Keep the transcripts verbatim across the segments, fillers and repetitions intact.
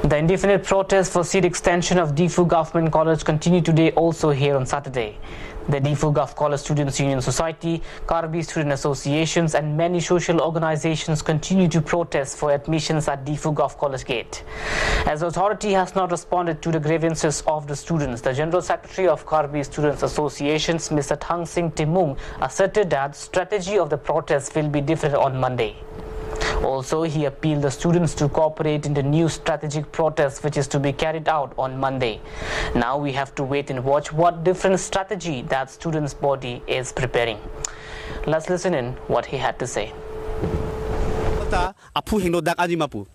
The indefinite protest for seat extension of Diphu Government College continued today, also here on Saturday. The Diphu Gov College Students Union Society, Karbi Student Associations, and many social organizations continue to protest for admissions at Diphu Gov College gate. As the authority has not responded to the grievances of the students, the General Secretary of Karbi Students Associations, Mister Thangsing Timung, asserted that strategy of the protest will be different on Monday. Also, he appealed the students to cooperate in the new strategic protest which is to be carried out on Monday. Now we have to wait and watch what different strategy that students' body is preparing. Let's listen in what he had to say. Ta aphu hingno dak aji ma pu.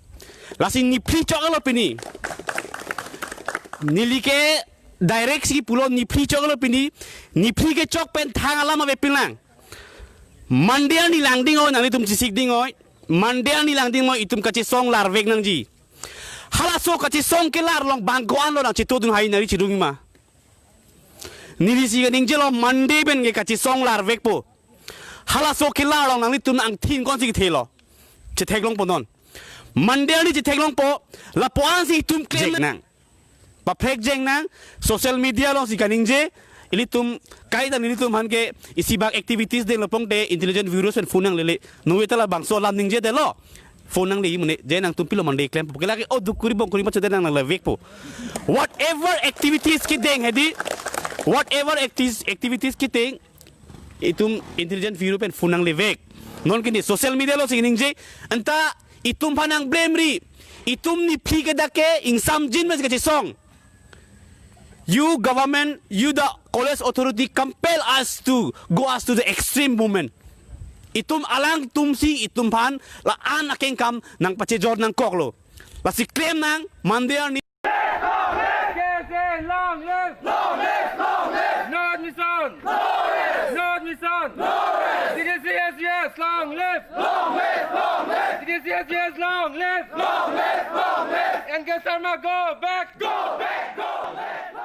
Lasi niphli chok alo pini. Neli ke direct si pulo niphli chok alo pini. Niphli kechok pen thang alam avepin lang. Monday arni langding oi, nanglitum chesik ding oi. Monday arni langding oi, itum kachesong larvek nangji. Halaso kachesong kelar along bang ko-an lo nangchetodun hai nari chirung ma. Neli si kaningjelo Monday pen ke kachesong larvekpo. Halaso kelar along nanglitum angthin ko-an si kethelo. Chetheklongpo non. Monday arni chetheklongpo, lapu-an si itum klem nang. Paprek jeng nang, social media along si kaningje, ilitum, kaita nelitum aphan ke, isi bak activities denglo pute, intelligence bureau pen phone nanglele, nove ta labangso alam ningjedetlo, phone nangle mane, je nangtum pilo Monday klem, pukela ke, o dukuri bongkuri ma chode nang nanglavekpo. Whatever activities kedeng hedi, whatever acti- activities kedeng, itum intelligence bureau pen phone nanglevek. Non kini social media along si ningje, anta itum aphan nang blame ri, itum niphli ke dak ke ingsamjin mes kachesong. You government, you the college authority compel us to go us to the extreme movement. Itum alangtum si itum aphan la-an akengkam nangpachejor nangkoklo. Lasi klem nang Monday arni. K S A, long live! Long live! Long live! No admission! No rest! No admission! No rest! C D C S, yes, long live! Long live! Long live! C D C S, yes, long live! Long live! Long live! N K Sharma, go back! Go back! Go back!